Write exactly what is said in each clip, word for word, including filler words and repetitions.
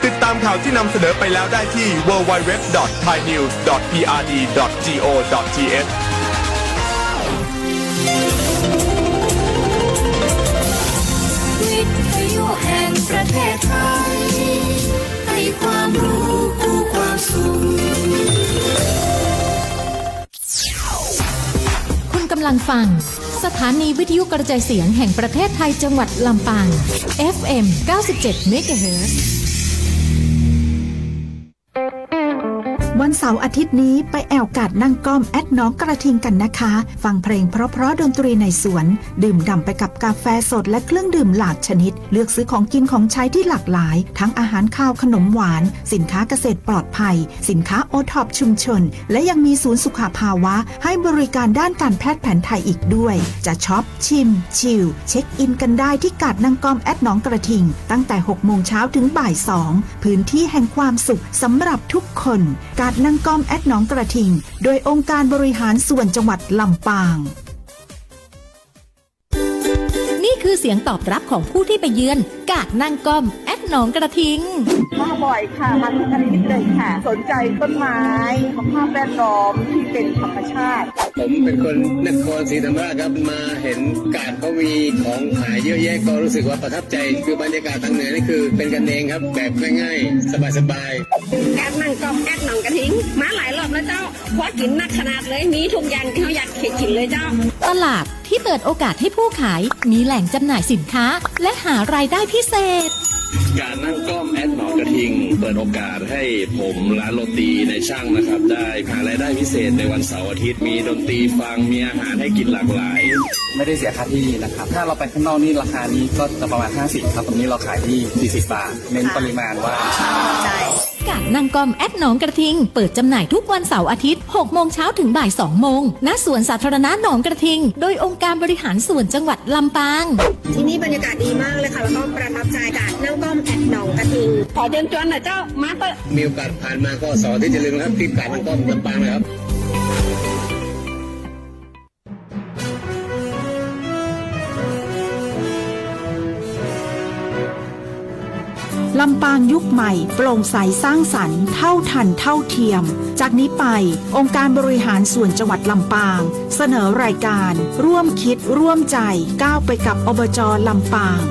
ติดตามข่าวที่นำเสนอไปแล้วได้ที่ ดับเบิลยู ดับเบิลยู ดับเบิลยู ดอท ไทยนิวส์ ดอท พีอาร์ดี ดอท จี โอ ดอท ที เอช วิทยุแห่งประเทศไทย ให้ความรู้คู่ความสุข คุณกำลังฟัง สถานีวิทยุกระจายเสียงแห่งประเทศไทยจังหวัดลำปาง เอฟเอ็ม เก้าสิบเจ็ด เมกะเฮิรตซ์ วันเสาร์อาทิตย์นี้ไปแอ่วกาดนั่งก้อมแอดหนองกระทิงกันนะคะ ฟังเพลงเพราะๆ ดนตรีในสวน ดื่มด่ำไปกับกาแฟสดและเครื่องดื่มหลากชนิด เลือกซื้อของกินของใช้ที่หลากหลาย ทั้งอาหารคาวขนมหวาน สินค้าเกษตรปลอดภัย สินค้าโอท็อปชุมชน และยังมีศูนย์สุขภาวะให้บริการด้านการแพทย์แผนไทยอีกด้วย จะช็อป ชิม ชิล เช็คอินกันได้ที่กาดนั่งก้อมแอดหนองกระทิง ตั้งแต่ หกโมงเช้าถึงบ่าย สอง พื้นที่แห่งความสุขสำหรับทุกคน กาดนั่งก้อมแอดหนองกระทิง โดยองค์การบริหารส่วนจังหวัดลำปาง นี่คือเสียงตอบรับของผู้ที่ไปเยือน กาดนั่งก้อมแอดหนองกระทิง มาบ่อยค่ะ มาทุกอาทิตย์เลยค่ะ สนใจต้นไม้ สภาพแวดล้อมที่เป็นธรรมชาติ ผมเป็นคนนครศรีธรรมราชครับ มาเห็นกาดเขามีของขายเยอะแยะ ก็รู้สึกว่าประทับใจ คือบรรยากาศทางเหนือนี่คือเป็นกันเองครับ แบบง่ายๆ สบายๆ กาดนั่งก้อมแอดหนองกระทิง มาหลายรอบแล้วเจ้า พอกิ๋นนักขนาดเลย มีทุกอย่างที่เฮาอยากกิ๋นเลยเจ้า ตลาดที่เปิดโอกาสให้ผู้ขาย มีแหล่งจำหน่ายสินค้า และหารายได้พิเศษ กาดนั่งก้อมแอดหนองกระทิง เปิดโอกาสให้ผมร้านโรตีนายช่างนะครับ ได้หารายได้พิเศษในวันเสาร์อาทิตย์ มีดนตรีฟัง มีอาหารให้กิ๋นหลากหลาย ไม่ได้เสียค่าที่นะครับ ถ้าเราไปข้างนอกนี่ราคานี้ก็จะประมาณ ห้าสิบ ครับ ตรงนี้เราขายที่ สี่สิบบาท เน้นปริมาณว่า กาดนั่งก้อมแอดหนองกระทิง เปิดจำหน่ายทุกวันเสาร์อาทิตย์ หกโมงเช้าถึงบ่าย สองโมง ณ สวนสาธารณะหนองกระทิง โดยองค์การบริหารส่วนจังหวัดลำปาง ที่นี่บรรยากาศดีมากเลยค่ะ แล้วก็ประทับใจกาดนั่งก้อมแอดหนองกระทิง ขอเชิญชวนหน่อยเจ้า มาเถอะ มีโอกาสผ่านมาก็เสาร์อาทิตย์อย่าลืมนะครับ ที่กาดนั่งก้อมลำปางนะครับ ลำปางยุคใหม่ โปร่งใสสร้างสรรค์ เท่าทันเท่าเทียม จากนี้ไป องค์การบริหารส่วนจังหวัดลำปาง เสนอรายการ ร่วมคิดร่วมใจ ก้าวไปกับ อบจ. ลำปาง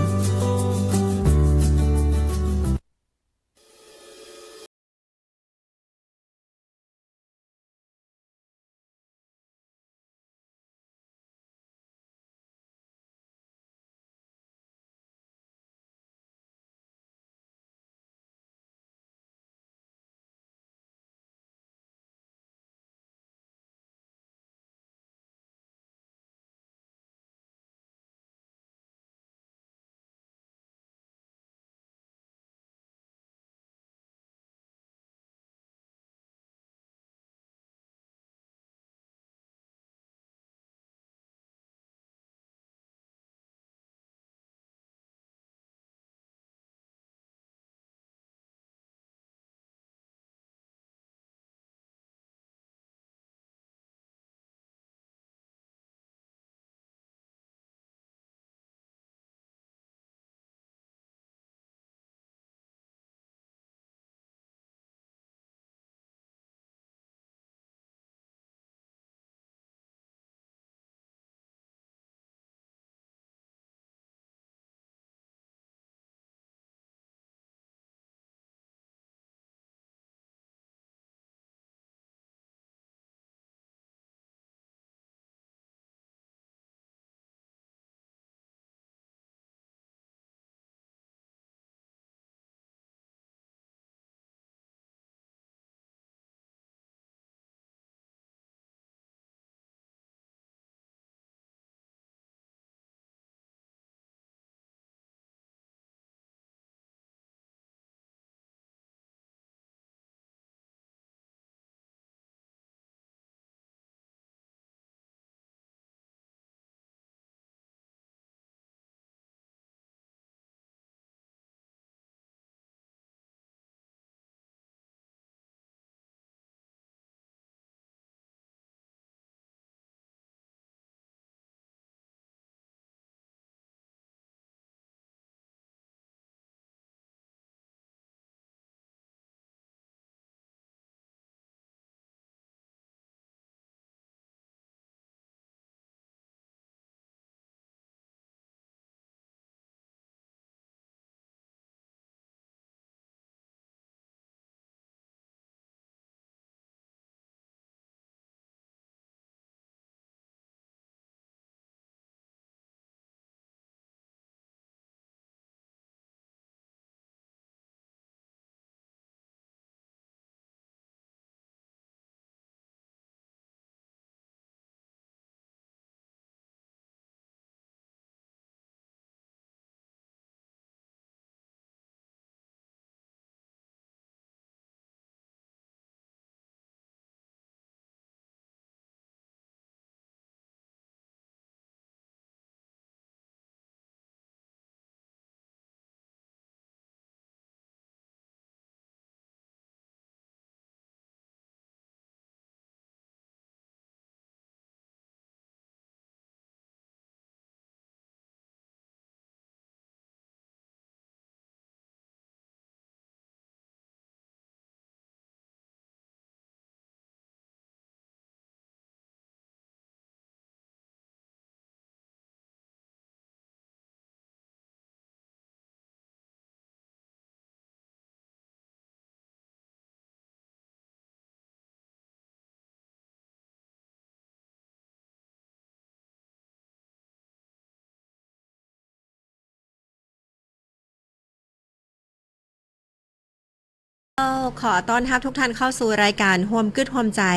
ขอต้อนฮับทุกท่านเข้าสู่รายก๋านฮ่วมกึ๊ดฮ่วมใจ๋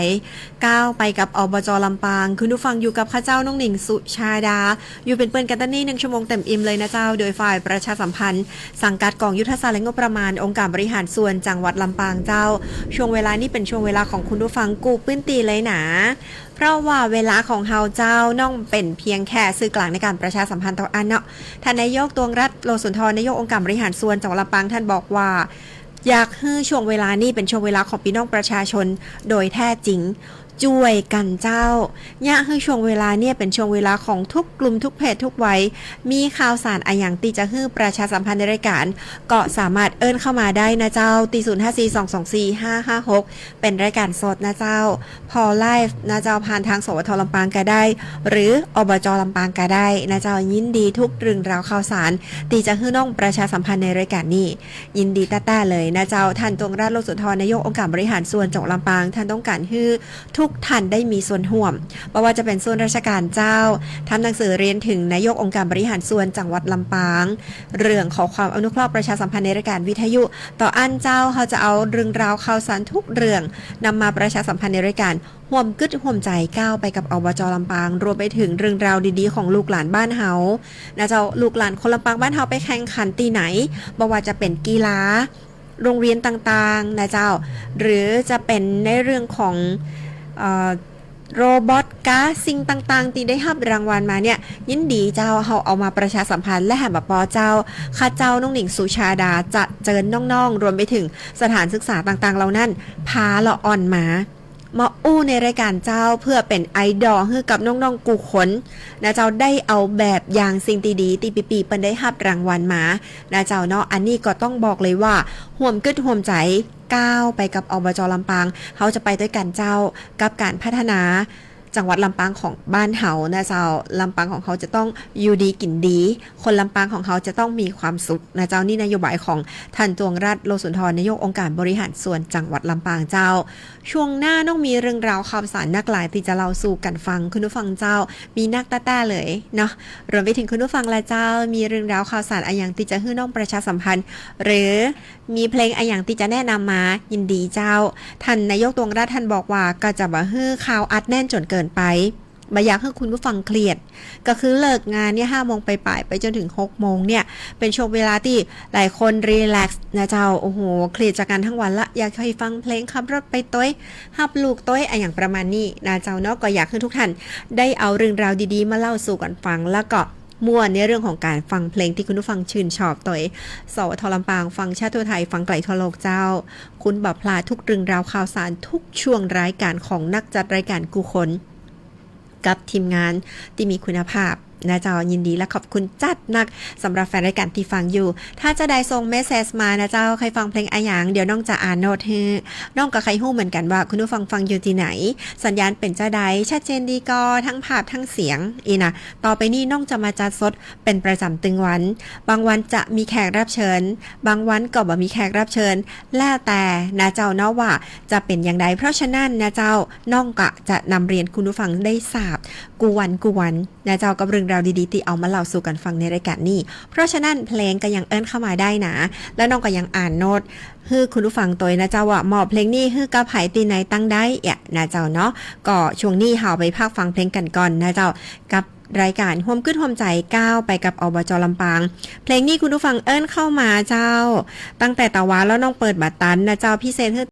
ก้าวไปกับ อบจ. ลำปาง คุณผู้ฟังอยู่กับข้าเจ้าน้องหนิง สุชาดา อยู่เป๋นเปื้อนกั๋นตังนี้นึ่งชั่วโมงเต็มอิ่มเลยนะเจ้า โดยฝ่ายประชาสัมพันธ์ สังกัดก๋องยุทธศาสตร์และงบประมาณ องค์การบริหารส่วนจังหวัดลำปางเจ้า ช่วงเวลานี้เป๋นช่วงเวลาของคุณผู้ฟังกู้พื้นตี้เลยหนา เพราะว่าเวลาของเฮาเจ้าน้องเป๋นเพียงแค่สื่อกลางในก๋านประชาสัมพันธ์เต้าอั้นเนาะ ท่านนายก ตวงรัตน์ โลสุนทร นายกองค์การบริหารส่วนจังหวัดลำปาง ท่านบอกว่า อยากหื้อช่วงเวลานี้เป๋นช่วงเวลาของปี้น้องประชาชนโดยแท้จริง จ้วยกั๋นเจ้า เยียะหื้อช่วงเวลาเนี่ยเป๋นช่วงเวลาของทุกกลุ่มทุกเพศทุกวัย มีข่าวสารอะหยังตี้จะหื้อประชาสัมพันธ์ในรายก๋าน ก็สามารถเอิ้นเข้ามาได้นะเจ้า ตี้ ศูนย์ห้าสี่ สองสองสี่ ห้าห้าหก เป๋นรายก๋านสดนะเจ้า ผ่อไลฟ์นะเจ้า ผ่านทาง สวท. ลำปางก็ได้ หรือ อบจ. ลำปางก็ได้นะเจ้า ยินดีทุกเรื่องราวข่าวสาร ตี้จะหื้อน้องประชาสัมพันธ์ในรายก๋านนี้ ยินดีแต๊ๆ เลยนะเจ้า ท่าน ตวงรัตน์ โลสุนทร นายกองค์การบริหารส่วนจังหวัดลำปาง ท่านต้องก๋านหื้อทุกท่านได้มีส่วนฮ่วม บ่ว่าจะเป๋นส่วนราชก๋านเจ้า ทำหนังสือเรียนถึงนายกองค์การบริหารส่วนจังหวัดลำปาง เรื่องขอความอนุเคราะห์ประชาสัมพันธ์ในรายก๋านวิทยุ เต้าอั้นเจ้า เฮาจะเอาเรื่องราวข่าวสารทุกเรื่อง นำมาประชาสัมพันธ์ในรายก๋าน ฮ่วมกึ๊ดฮ่วมใจ๋ก้าวไปกับ อบจ. ลำปาง รวมไปถึงเรื่องราวดีๆ ของลูกหลานบ้านเฮา นะเจ้า ลูกหลานคนลำปางบ้านเฮาไปแข่งขันตี้ไหน บ่ว่าจะเป๋นกีฬา โรงเรียนต่างๆ นะเจ้า หรือจะเป๋นในเรื่องของ เอ่อ โรบอตกา สิ่งต่างๆ ตี้ได้ฮับรางวัลมาเนี่ย ยินดีเจ้า เฮาเอามาประชาสัมพันธ์ และแหมบ่ปอเจ้า ข้าเจ้าน้องหนิง สุชาดา จะเจิญน้องๆ รวมไปถึงสถานศึกษาต่างๆ เหล่านั้น พาละอ่อนมา มาอู้ในรายก๋านเจ้า เปื้อเป๋นไอดอลหื้อกับน้องๆ กู้คน นะเจ้า ได้เอาแบบอย่างสิ่งตี้ดี ตี้ปี้ๆ เปิ้นได้ฮับรางวัลมา นะเจ้าเนาะ อันนี้ก็ต้องบอกเลยว่า ฮ่วมกึ๊ดฮ่วมใจ๋ ก้าวไปกับ อบจ. ลำปาง เฮาจะไปตวยกั๋นเจ้า กับก๋านพัฒนาจังหวัดลำปางของบ้านเฮานะเจ้า ลำปางของเฮาจะต้องอยู่ดีกิ๋นดี คนลำปางของเฮาจะต้องมีความสุขนะเจ้า นี่นโยบายของท่าน ตวงรัตน์ โลสุนทร นายกองค์การบริหารส่วนจังหวัดลำปางเจ้า ช่วงหน้าน้องมีเรื่องราวข่าวสารนักหลายตี้จะเล่าสู่กั๋นฟัง คุณผู้ฟังเจ้า มีนักแต๊ๆ เลยเนาะ รวมไปถึงคุณผู้ฟังละเจ้า มีเรื่องราวข่าวสารอะหยังตี้จะหื้อน้องประชาสัมพันธ์ หรือมีเพลงอะหยังตี้จะแนะนำมา ยินดีเจ้า ท่านนายก ตวงรัตน์ ท่านบอกว่า ก็จะบ่หื้อข่าวอัดแน่นจ๋นเกินไป บ่อยากหื้อคุณผู้ฟังเครียด ก็คือเลิกงานเนี่ย ห้าโมงปลายๆ ไปจ๋นถึง หกโมงเนี่ย เป๋นช่วงเวลาตี้หลายคนรีแลกซ์นะเจ้า โอ้โห เครียดจากงานทั้งวันละ อยากจะฟังเพลงขับรถไปตวย ฮับลูกตวย อะหยังประมาณนี้นะเจ้าเนาะ ก็อยากหื้อทุกท่านได้เอาเรื่องราวดีๆ มาเล่าสู่กั๋นฟัง แล้วก็ม่วนในเรื่องของก๋านฟังเพลงตี้คุณผู้ฟังชื่นชอบตวย สวท. ลำปาง ฟังชัดทั่วไทย ฟังไก๋ทั่วโลกเจ้า คุณบ่พลาดทุกเรื่องราวข่าวสาร ทุกช่วงรายก๋านของนักจัดรายก๋านกู้คน กับทีมงานตี้มีคุณภาพนะเจ้า ยินดีและขอบคุณจัดนัก สำหรับแฟนรายก๋านตี้ฟังอยู่ ถ้าจาใดส่งเมสเซจมานะเจ้า ใค่ฟังเพลงอะหยัง เดี๋ยวน้องจะอ่านโน้ตหื้อ น้องก็ใค่ฮู้เหมือนกั๋นว่าคุณผู้ฟังฟังอยู่ตี้ไหน สัญญาณเป๋นจาใด ชัดเจนดีก่อ ทั้งภาพทั้งเสียง อี้นะ ต่อไปนี้น้องจะมาจัดสดเป๋นประจ๋ำตึงวัน บางวันจะมีแขกรับเชิญ บางวันก็บ่มีแขกรับเชิญ แล้วแต่นะเจ้าเนาะว่าจะเป๋นอย่างใด เพราะฉะนั้นนะเจ้า น้องก็จะนำเรียนคุณผู้ฟังได้ทราบกู้วันกู้วันนะเจ้า กับเรื่องราวดีๆ ตี้เอามาเล่าสู่กั๋นฟังในรายก๋านนี้ เพราะฉะนั้นเพลงก็ยังเอิ้นเข้ามาได้นะ แล้วน้องก็ยังอ่านโน้ตหื้อคุณผู้ฟังตวยนะเจ้า ว่าเหมาะเพลงนี้หื้อกับใผตี้ไหนตังใดเอี้ยนะเจ้าเนาะ ก็ช่วงนี้เฮาไปพักฟังเพลงกั๋นก่อนนะเจ้า กับรายก๋านฮ่วมกึ๊ดฮ่วมใจ๋ก้าวไปกับ อบจ. ลำปาง เพลงนี้คุณผู้ฟังเอิ้นเข้ามาเจ้า ตั้งแต่ตะวาแล้วน้องเปิดบ่ตันนะเจ้า พิเศษหื้อ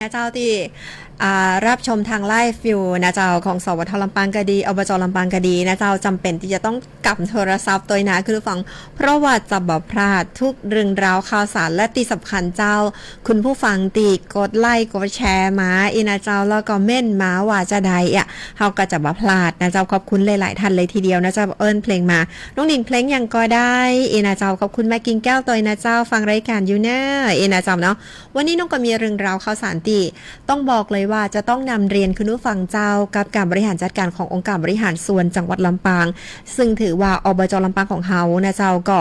นะเจ้า ตี้ อ่า ฮับชมตางไลฟ์อยู่นะเจ้า ของ สวท ลำปางก็ดี อบจ ลำปางก็ดีนะเจ้า จ๋ำเป๋นตี้จะต้องก๋ำโทรศัพท์ตวยนะคุณผู้ฟัง เพราะว่าจะบ่พลาดกู้เรื่องราวข่าวสาร และตี้สำคัญเจ้า คุณผู้ฟังตี้กดไลก์กดแชร์มาอี้นะเจ้า แล้วก็เม้นมาว่าจาใดอะ เฮาก็จะบ่พลาดนะเจ้า ขอบคุณหลายๆ ท่านเลยทีเดียวนะเจ้า เอิ้นเพลงมา น้องหนิงเพลงหยังก็ได้อี้นะเจ้า ขอบคุณแม่กิ่งแก้วตวยนะเจ้า ฟังรายก๋านอยู่เน้ออี้นะเจ้าเนาะ วันนี้น้องก็มีเรื่องราวข่าวสารตี้ต้องบอกเลยว่าจะต้องนำเรียนคุณผู้ฟังเจ้า กับก๋านบริหารจัดก๋านขององค์การบริหารส่วนจังหวัดลำปาง ซึ่งถือว่า อบจ ลำปางของเฮานะเจ้า ก็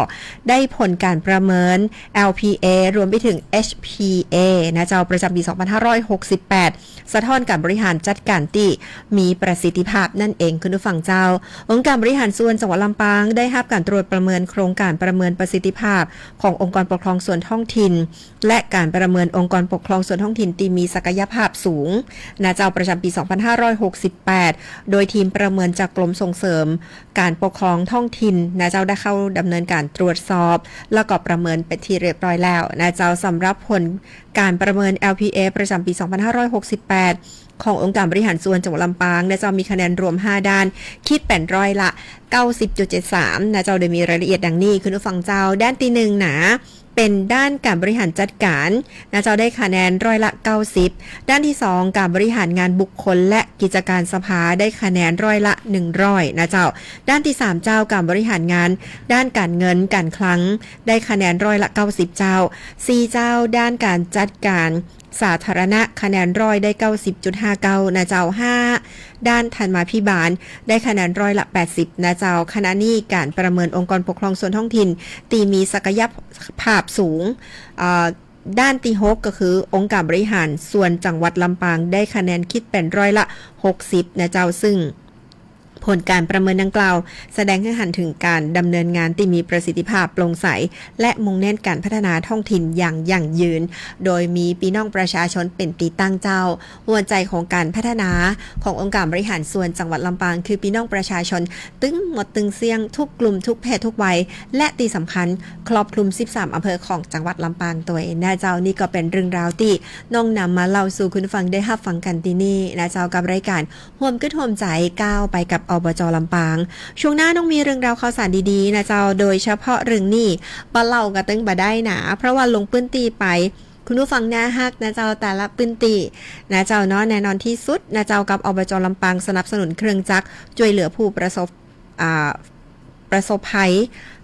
ได้ผลก๋านประเมิน แอลพีเอ รวมไปเถิง เอชพีเอ นะเจ้า ประจ๋ำปี๋ สองพันห้าร้อยหกสิบแปด สะท้อนก๋านบริหารจัดก๋านตี้มีประสิทธิภาพนั่นเองคุณผู้ฟังเจ้า องค์การบริหารส่วนจังหวัดลำปางได้ฮับก๋านตรวจประเมินโครงก๋านประเมินประสิทธิภาพขององค์กรปกครองส่วนท้องถิ่น และก๋านประเมินองค์กรปกครองส่วนท้องถิ่นตี้มีศักยภาพสูงนะเจ้า ประจ๋ำปี๋ สองพันห้าร้อยหกสิบแปด โดยทีมประเมินจากกรมส่งเสริมก๋านปกครองท้องถิ่นนะเจ้า ได้เข้าดำเนินก๋านตรวจสอบ แล้วก็ประเมินเป๋นตี้เรียบร้อยแล้วนะเจ้า สำหรับผลก๋านประเมิน แอลพีเอ ประจ๋ำปี๋ สองพันห้าร้อยหกสิบแปด ขององค์การบริหารส่วนจังหวัดลำปางนะเจ้า มีคะแนนรวมห้าด้าน คิดเป๋นร้อยละเก้าสิบจุดเจ็ดสามนะเจ้า โดยมีรายละเอียดดังนี้คุณผู้ฟังเจ้า ด้านตี้หนึ่งนะ เป๋นด้านก๋านบริหารจัดก๋านนะเจ้า ได้คะแนนร้อยละเก้าสิบ ด้านตี้สอง ก๋านบริหารงานบุคคลและกิจการสภา ได้คะแนนร้อยละหนึ่งร้อยนะเจ้า ด้านตี้สามเจ้า ก๋านบริหารงานด้านก๋านเงินก๋านคลัง ได้คะแนนร้อยละเก้าสิบเจ้า สี่เจ้า ด้านก๋านจัดก๋านสาธารณะ คะแนนร้อยได้เก้าสิบจุดห้าเก้านะเจ้า ห้า ด้านธรรมาภิบาล ได้คะแนนร้อยละแปดสิบนะเจ้า ขณะนี้ก๋านประเมินองค์กรปกครองส่วนท้องถิ่นตี้มีศักยภาพสูง เอ่อ ด้านตี้หกก็คือองค์การบริหารส่วนจังหวัดลำปาง ได้คะแนนคิดเป๋นร้อยละหกสิบนะเจ้า ซึ่งผลก๋านประเมินดังกล่าว แสดงหื้อหันเถิงก๋านดำเนินงานตี้มีประสิทธิภาพโปร่งใส และมุ่งเน้นก๋านพัฒนาท้องถิ่นอย่างยั่งยืน โดยมีปี้น้องประชาชนเป๋นตี้ตั้งเจ้า หัวใจ๋ของก๋านพัฒนาขององค์การบริหารส่วนจังหวัดลำปาง คือปี้น้องประชาชนตึงหมดตึงเสี้ยง กู้กลุ่มกู้เพศกู้วัย และตี้สำคัญครอบคลุมสิบสามอำเภอของจังหวัดลำปางตวยนะเจ้า นี่ก็เป๋นเรื่องราวตี้น้องนำมาเล่าสู่คุณผู้ฟังได้ฮับฟังกั๋นตี้นี่นะเจ้า กับรายก๋านฮ่วมกึ๊ดฮ่วมใจ๋ก้าวไปกับ อบจ ลำปาง ช่วงหน้าน้องมีเรื่องราวข่าวสารดีๆ นะเจ้า โดยเฉพาะเรื่องนี้บ่เล่าก็ตึงบ่ได้นะ เพราะว่าลงพื้นตี้ไป คุณผู้ฟังน่าฮักนะเจ้า แต่ละพื้นตี้นะเจ้าเนาะ แน่นอนตี้สุดนะเจ้า กับ อบจ ลำปาง สนับสนุนเครื่องจักรจ้วยเหลือผู้ประสบ อ่า ประสบภัย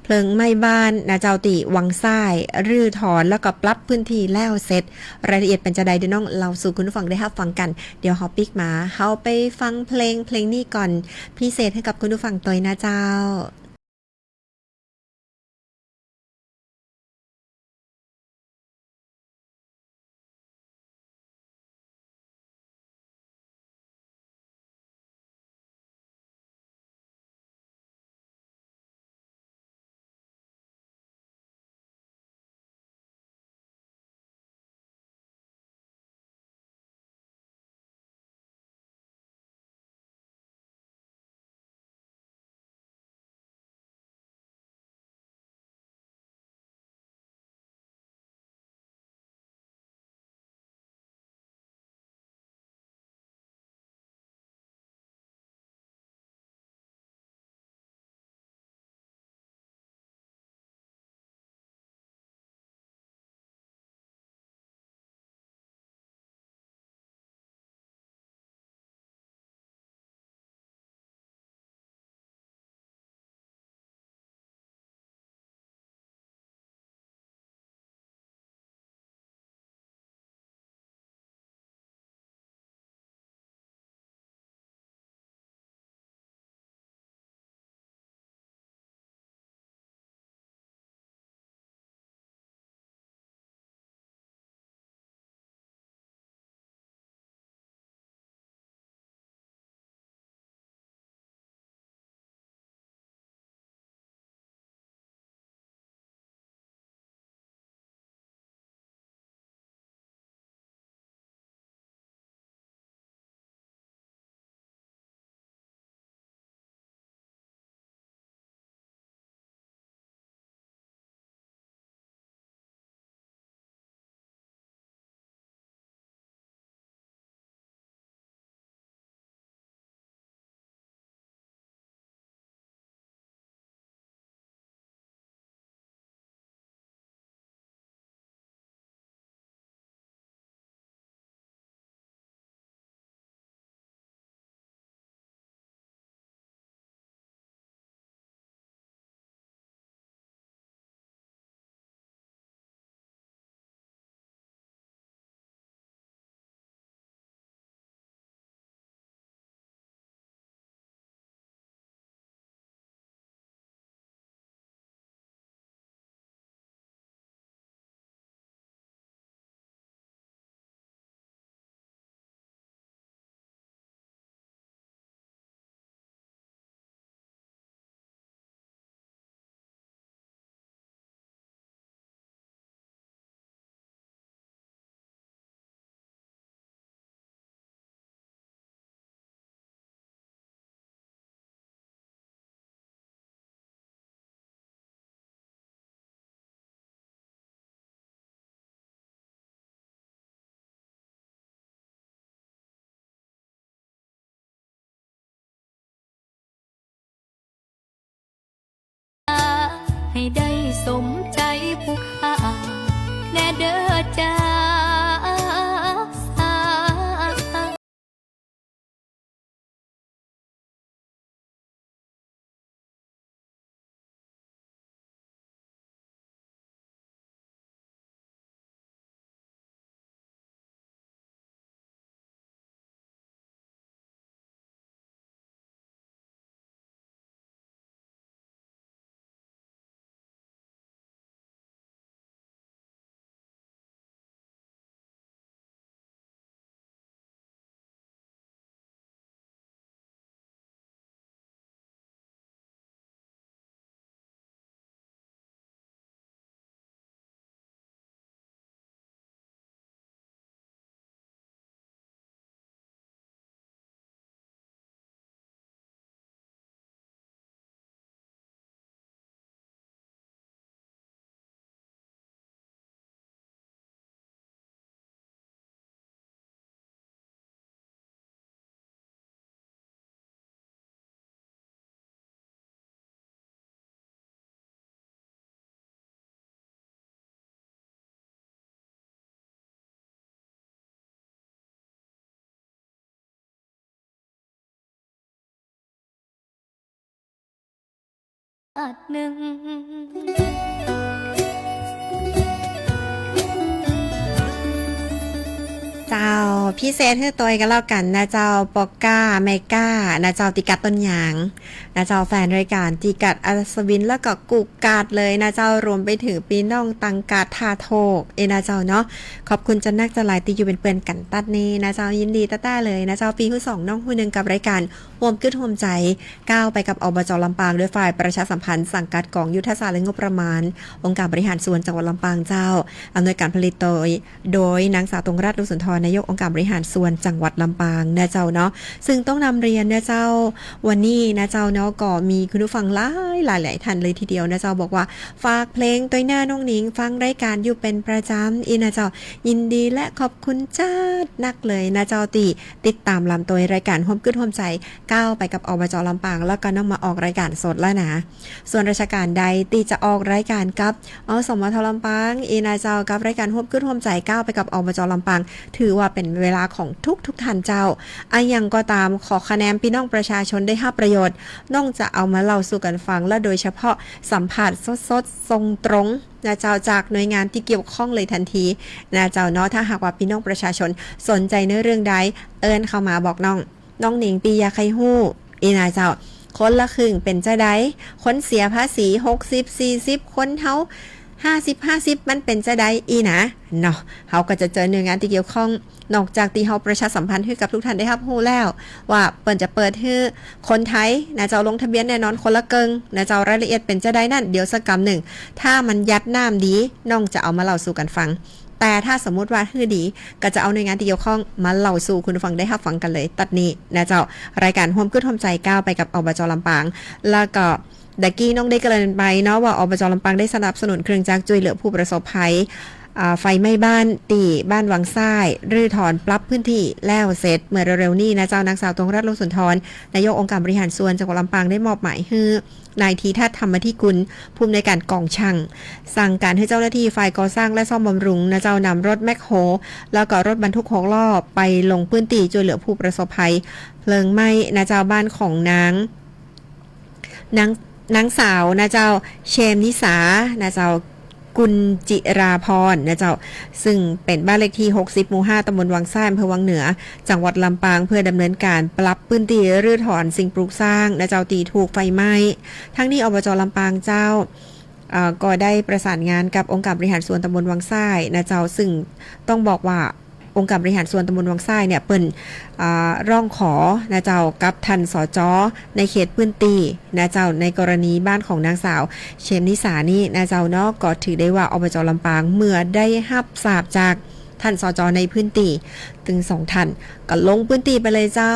เพลิงไหม้บ้านนะเจ้า ตี้วังซ้าย รื้อถอนแล้วก็ปรับพื้นตี้แล้วเสร็จ รายละเอียดเป๋นจาใดเดี๋ยวน้องเล่าสู่คุณผู้ฟังได้ฮับฟังกั๋น เดี๋ยวเฮาปิ๊กมา เฮาไปฟังเพลงเพลงนี้ก่อน พิเศษหื้อกับคุณผู้ฟังตวยนะเจ้า อัดหนึ่ง เจ้า พิเศษหื้อตวยกั๋นแล้วกั๋นนะเจ้า ป้อก๊า แม่ก๊านะเจ้า ตี้กัดต้นยางนะเจ้า แฟนรายก๋านตี้กัดอัศวินแล้วก็กู้ก๊าดเลยนะเจ้า รวมไปเถิงปี้น้องตังก๊าดท่าโทกเอนะเจ้าเนาะ ขอบคุณจะนักจะหลายตี้อยู่เป๋นเปื้อนกั๋นตั๊ดนี้นะเจ้า ยินดีแต๊ๆ เลยนะเจ้า ปี้ฮู้สองน้องฮู้นึ่งกับรายก๋าน ฮ่วมกึ๊ดฮ่วมใจ๋ ก้าวไปกับ อบจ. ลำปาง โดยฝ่ายประชาสัมพันธ์ สังกัดก๋องยุทธศาสตร์และงบประมาณ องค์การบริหารส่วนจังหวัดลำปางเจ้า อำนวยการผลิตโดย โดยนางสาว ตวงรัตน์ ลุงสุนทร นายกองค์การบริหารส่วนจังหวัดลำปางนะเจ้าเนาะ ซึ่งต้องนำเรียนนะเจ้า วันนี้นะเจ้าเนาะ ก็มีคุณผู้ฟังหลายๆ หลายๆ ท่านเลยทีเดียวนะเจ้า บอกว่า ฝากเพลงตวยเน่อน้องหนิง ฟังรายก๋านอยู่เป๋นประจ๋ำ อี้นะเจ้า ยินดีและขอบคุณจ๊าดนักเลยนะเจ้า ตี้ ติดต๋ามลำตวยรายก๋านฮ่วมกึ๊ดฮ่วมใจ๋ ก้าวไปกับ อบจ. ลำปาง แล้วก็นำมาออกรายก๋านสดแล้วนะ ส่วนราชก๋านใดตี้จะออกรายก๋านกับ อสมท. ลำปาง อี้นะเจ้า กับรายก๋านฮ่วมกึ๊ดฮ่วมใจ๋ ก้าวไปกับ อบจ. ลำปาง ถือว่าเป๋นเวลาของทุกๆ ท่านเจ้า อะหยังก็ต๋าม ขอคะแนนปี้น้องประชาชนได้ฮับประโยชน์ น้องจะเอามาเล่าสู่กั๋นฟัง และโดยเฉพาะสัมภาษณ์สดๆ ตรงๆ นะเจ้า จากหน่วยงานตี้เกี่ยวข้องเลยทันทีนะเจ้าเนาะ ถ้าหากว่าปี้น้องประชาชนสนใจ๋ในเรื่องใด เอิ้นเข้ามาบอกน้อง น้องหนิง ปี้อยากใค่ฮู้ อี้นะเจ้า คนละครึ่งเป๋นจาใด คนเสียภาษี หกสิบ สี่สิบ คนเฮา ห้าสิบ ห้าสิบ มันเป๋นจาใด อี้นะ เนาะ เฮาก็จะเจิญหน่วยงานตี้เกี่ยวข้อง นอกจากตี้เฮาประชาสัมพันธ์หื้อกับทุกท่านได้ฮับฮู้แล้ว ว่าเปิ้นจะเปิดหื้อคนไทยนะเจ้า ลงทะเบียนแน่นอนคนละเกิ่งนะเจ้า รายละเอียดเป๋นจาใดนั้น เดี๋ยวสักกำนึ่ง ถ้ามันยัดน้ำดี น้องจะเอามาเล่าสู่กั๋นฟัง แต่ถ้าสมมุติว่าหื้อดี ก็จะเอาหน่วยงานตี้เกี่ยวข้องมาเล่าสู่คุณผู้ฟังได้ฮับฟังกั๋นเลย ตั๊ดนี้นะเจ้า รายก๋านฮ่วมกึ๊ดฮ่วมใจ๋ ก้าวไปกับ อบจ. ลำปาง แล้วก็ ตะกี้น้องได้เกริ่นไปเนาะ ว่า อบจ. ลำปางได้สนับสนุนเครื่องจักรจ้วยเหลือผู้ประสบภัย อ่า ไฟไหม้บ้านตี้บ้านวังซ้าย รื้อถอนปรับพื้นตี้แล้วเสร็จ เมื่อเร็วๆ นี้นะเจ้า นางสาว ตวงรัตน์ ลุงสุนทร นายกองค์การบริหารส่วนจังหวัดลำปาง ได้มอบหมายหื้อ นายธีทัศน์ ธรรมธิกุล ผู้อำนวยการก๋องชั่ง สั่งก๋านหื้อเจ้าหน้าตี้ฝ่ายก่อสร้างและซ่อมบำรุงนะเจ้า นำรถแม็คโฮ แล้วก็รถบรรทุกหกล้อ ไปลงพื้นตี้จ้วยเหลือผู้ประสบภัยเพลิงไหม้นะเจ้า บ้านของนาง นาง นางสาวนะเจ้า เชมนิสานะเจ้า กุลจิราพรนะเจ้า ซึ่งเป๋นบ้านเลขตี้ หกสิบ หมู่ ห้า ตำบลวังซ้าย อำเภอวังเหนือ จังหวัดลำปาง เพื่อดำเนินก๋านปรับพื้นตี้รื้อถอนสิ่งปลูกสร้างนะเจ้า ตี้ถูกไฟไหม้ ทั้งนี้ อบจ. ลำปางเจ้า เอ่อ ก็ได้ประสานงานกับองค์การบริหารส่วนตำบลวังซ้ายนะเจ้า ซึ่งต้องบอกว่า องค์การบริหารส่วนตำบลวังซ้ายเนี่ย เปิ้น อ่า ร้องขอนะเจ้า กับท่าน สจ. ในเขตพื้นตี้นะเจ้า ในกรณีบ้านของนางสาว เชมนิสานี้นะเจ้าเนาะ ก็ถือได้ว่า อบจ. ลำปาง เมื่อได้ฮับทราบจากท่าน สจ. ในพื้นตี้ ตึงสองท่าน ก็ลงพื้นตี้ไปเลยเจ้า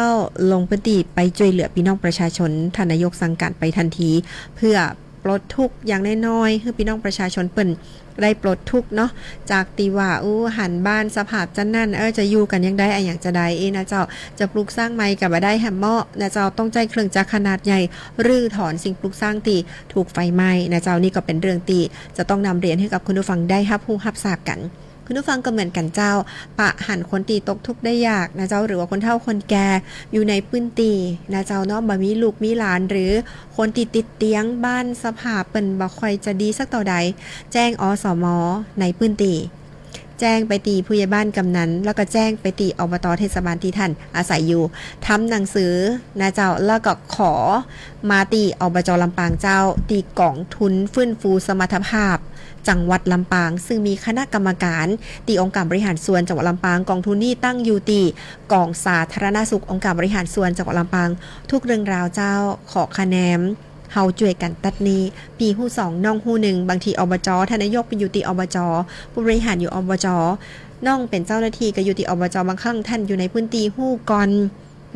ลงพื้นตี้ไปจ้วยเหลือปี้น้องประชาชน ท่านนายกสั่งก๋านไปทันที เพื่อ ปลดทุกข์อย่างน้อยๆ หื้อปี้น้องประชาชนเปิ้นได้ปลดทุกข์เนาะ จากตี้ว่า อู้ หันบ้านสภาพจะนั้น เออ จะอยู่กั๋นยังใด อะหยังจะใด เอนะเจ้า จะปลูกสร้างใหม่ก็บ่ได้แหมเมาะนะเจ้า ต้องใจ๊เครื่องจักรขนาดใหญ่ รื้อถอนสิ่งปลูกสร้างตี้ถูกไฟไหม้นะเจ้า นี่ก็เป๋นเรื่องตี้จะต้องนำเรียนหื้อกับคุณผู้ฟังได้ฮับฮู้ฮับทราบกั๋น คุณผู้ฟังก็เหมือนกั๋นเจ้า ปะหันคนตี้ตกทุกข์ได้ยากนะเจ้า หรือว่าคนเฒ่าคนแก่ อยู่ในพื้นตี้นะเจ้าเนาะ บ่มีลูกมีหลาน หรือคนตี้ติดเตียง บ้านสภาพเปิ้นบ่ค่อยจะดีสักเต้าใด แจ้ง อสม. ในพื้นตี้ แจ้งไปตี้ผู้ใหญ่บ้านกำนัน แล้วก็แจ้งไปตี้ อบต. เทศบาลตี้ท่านอาศัยอยู่ ทำหนังสือนะเจ้า แล้วก็ขอมาตี้ อบจ. ลำปางเจ้า ตี้ก๋องทุนฟื้นฟูสมรรถภาพ จังหวัดลำปาง ซึ่งมีคณะกรรมการตี้องค์การบริหารส่วนจังหวัดลำปาง ก๋องทุนนี้ตั้งอยู่ตี้ก๋องสาธารณสุของค์การบริหารส่วนจังหวัดลำปาง ทุกเรื่องราวเจ้า ขอคะแนน เฮาจ้วยกั๋นตั๊ดนี้ ปี้ฮู้สองน้องฮู้นึ่ง บางที อบจ. ท่านนายกไปอยู่ตี้ อบจ., ผู้บริหารอยู่ อบจ., น้องเป๋นเจ้าหน้าตี้ก็อยู่ตี้ อบจ. บางครั้งท่านอยู่ในพื้นตี้ฮู้ก่อน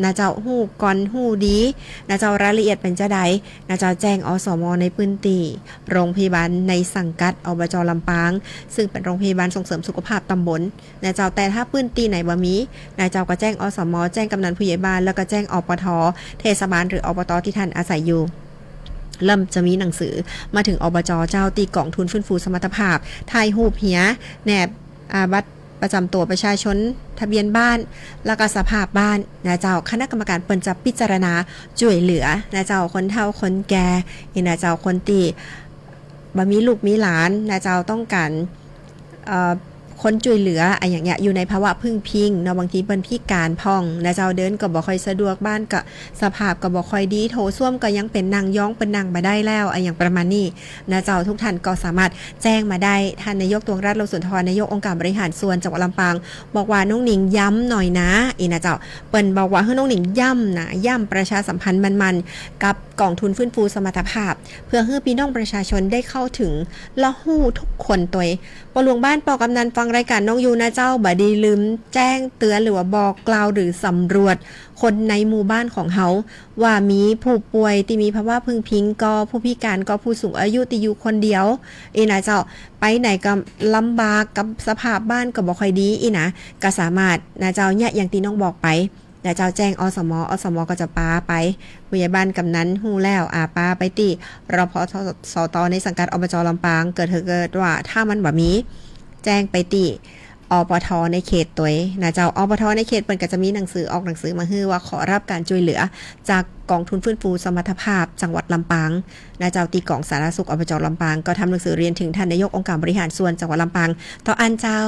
นะเจ้า ฮู้ก่อน ฮู้ดี นะเจ้า รายละเอียดเป๋นจาใด นะเจ้า แจ้ง อสม. ในพื้นตี้ โรงพยาบาลในสังกัด อบจ. ลำปาง ซึ่งเป๋นโรงพยาบาลส่งเสริมสุขภาพตำบล นะเจ้า แต่ถ้าพื้นตี้ไหนบ่มี นะเจ้า ก็แจ้ง อสม., แจ้งกำนันผู้ใหญ่บ้าน แล้วก็แจ้ง อปท. เทศบาลหรือ อบต. ตี้ท่านอาศัยอยู่ เริ่มจะมีหนังสือมาเถิง อบจ. เจ้า ตี้ก๋องทุนฟื้นฟูสมรรถภาพ ถ่ายฮูปเหีย แนบ อ่า บัตร ประจ๋ำตั๋วประชาชน ทะเบียนบ้าน แล้วก็สภาพบ้านนะเจ้า คณะกรรมการเปิ้นจะพิจารณาจ้วยเหลือนะเจ้า คนเฒ่าคนแก่ อี้นะเจ้า คนตี้บ่มีลูกมีหลานนะเจ้า ต้องก๋าน เอ่อ คนจ้วยเหลืออะหยังเนี้ย อยู่ในภาวะพึ่งพิงเนาะ บางทีเปิ้นพิการพ่องนะเจ้า เดินก็บ่ค่อยสะดวก บ้านก็สภาพก็บ่ค่อยดี โถส้วมก็ยังเป๋นนั่งยอง เปิ้นนั่งบ่ได้แล้ว อะหยังประมาณนี้นะเจ้า ทุกท่านก็สามารถแจ้งมาได้ ท่านนายก ตวงรัตน์ โลสุนทร นายกองค์การบริหารส่วนจังหวัดลำปาง บอกว่าน้องหนิงย้ำหน่อยนะ อี้นะเจ้า เปิ้นบอกว่าหื้อน้องหนิงย้ำนะ ย้ำประชาสัมพันธ์มันๆ กับกองทุนฟื้นฟูสมรรถภาพ เพื่อหื้อปี้น้องประชาชนได้เข้าถึง และฮู้ทุกคนตวย ป้อหลวงบ้าน ป้อกำนัน ฟังรายการน้องอยู่นะเจ้า บ่ดีลืมแจ้งเตือนหรือว่าบอกกล่าวหรือสำรวจคนในหมู่บ้านของเฮา ว่ามีผู้ป่วยตี้มีภาวะพึ่งพิงก่อ ผู้พิการก่อ ผู้สูงอายุตี้อยู่คนเดียว อี้นะเจ้า ไปไหนก็ลำบาก กับสภาพบ้านก็บ่ค่อยดี อี้นะ ก็สามารถนะเจ้า เยียะอย่างตี้น้องบอกไป นะเจ้า แจ้ง อสม อสม ก็จะปาไป ผู้ใหญ่บ้าน กำนัน ฮู้แล้ว อ่า ปาไปตี้ รพสต ในสังกัด อบจ ลำปาง เกิด เกิดว่าถ้ามันบ่มี แจ้งไปตี้ อปท ในเขตตวยนะเจ้า อปท ในเขตเปิ้นก็จะมีหนังสือ ออกหนังสือมาหื้อว่าขอรับการจ้วยเหลือจากกองทุนฟื้นฟูสมรรถภาพจังหวัดลำปางนะเจ้า ตี้กองสาธารณสุข อบจ ลำปาง ก็ทำหนังสือเรียนถึงท่านนายกองค์การบริหารส่วนจังหวัดลำปาง เต้าอั้นเจ้า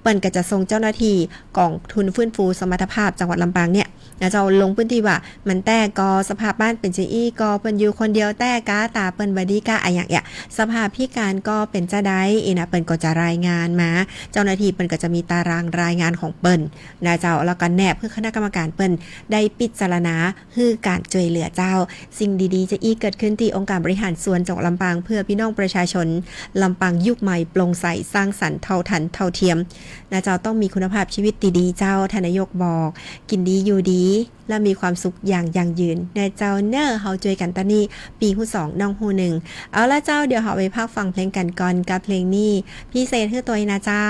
เปิ้นก็จะส่งเจ้าหน้าที่กองทุนฟื้นฟูสมรรถภาพจังหวัดลำปางเนี่ย นะเจ้า ลงพื้นที่ว่า มันแต๊ก่อ สภาพบ้านเป๋นจะอี้ก่อ เปิ้นอยู่คนเดียวแต๊กา ต๋าเปิ้นบ่ดีกา อะหยังเนี้ย สภาพพิการก่อเป๋นจะใด อี้นะ เปิ้นก็จะรายงานมา เจ้าหน้าที่เปิ้นก็จะมีตารางรายงานของเปิ้นนะเจ้า แล้วก็แนบหื้อคณะกรรมการเปิ้นได้พิจารณาหื้อการจ้วยเหลือเจ้า สิ่งดีๆ จะอี้เกิดขึ้นตี้องค์การบริหารส่วนจังหวัดลำปาง เพื่อปี้น้องประชาชนลำปางยุคใหม่ โปร่งใส สร้างสรรค์ เท่าทัน เท่าเทียม นะเจ้า ต้องมีคุณภาพชีวิตตี้ดีเจ้า ท่านนายกบอก กิ๋นดีอยู่ดี และมีความสุขอย่างยั่งยืน นะเจ้าเน่อ เฮาจ้วยกั๋นตะนี้ ปี้ฮู้สอง น้องฮู้นึ่ง เอาละเจ้า เดี๋ยวเฮาไปพักฟังเพลงกั๋นก่อน กับเพลงนี้ พิเศษหื้อตวยนะเจ้า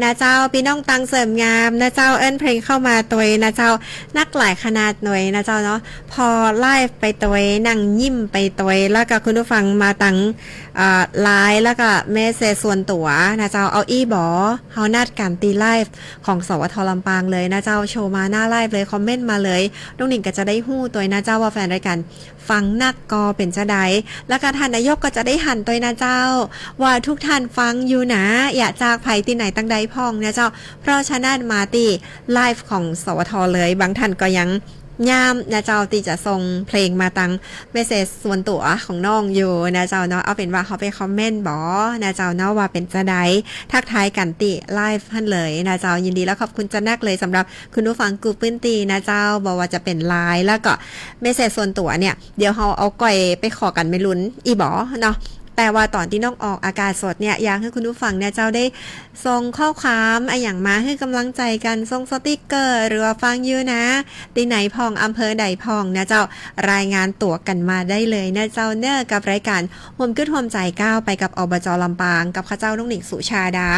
นะเจ้า ปี้น้องตังเสริมงามนะเจ้า เอิ้นเพลงเข้ามาตวยนะเจ้า นักหลายขนาดหน่วยนะเจ้าเนาะ ผ่อไลฟ์ไปตวย นั่งยิ้มไปตวย แล้วก็คุณผู้ฟังมาตัง อ่า ไลน์ แล้วก็เมสเสจส่วนตั๋วนะเจ้า เอาอี้บ่ เฮานัดกั๋นตี้ไลฟ์ของ สวท ลำปางเลยนะเจ้า โชว์มาหน้าไลฟ์เลย คอมเมนต์มาเลย น้องหนิงก็จะได้ฮู้ตวยนะเจ้า ว่าแฟนรายก๋าน ฟังนักก็เป๋นจาใด แล้วก็ท่านนายกก็จะได้หันตวยนะเจ้า ว่าทุกท่านฟังอยู่นะ เยียะจากใผตี้ไหนตังใดพ่องนะเจ้า เพราะฉะนั้นมาตี้ไลฟ์ของ สวท เลย บางท่านก็ยังย้ำนะเจ้า ตี้จะส่งเพลงมาตังเมสเสจส่วนตั๋วของน้องอยู่นะเจ้าเนาะ เอาเป๋นว่าเข้าไปคอมเมนต์บ่นะเจ้าเนาะ ว่าเป๋นจาใด ทักทายกั๋นตี้ไลฟ์หั้นเลยนะเจ้า ยินดีและขอบคุณจานักเลยสำหรับ คุณผู้ฟังกู้ปื้นตี้นะเจ้า บ่ว่าจะเป๋นไลน์ แล้วก็เมสเสจส่วนตั๋วเนี่ย เดี๋ยวเฮาเอาก่อยไปขอกั๋นเมลุนอี้บ่เนาะ แต่ว่าต๋อนตี้น้องออกอากาศสดเนี่ย อยากหื้อคุณผู้ฟังเนี่ยเจ้าได้ส่งข้อความอะหยังมาหื้อก๋ำลังใจ๋กั๋น ส่งสติ๊กเกอร์ หรือว่าฟังอยู่นะ ตี้ไหนพ่อง อำเภอใดพ่องนะเจ้า รายงานตั๋วกั๋นมาได้เลยนะเจ้าเนาะ กับรายก๋านฮ่วมกึ๊ดฮ่วมใจ๋ก้าวไปกับ อบจ ลำปาง กับข้าเจ้าน้องหนิง สุชาดา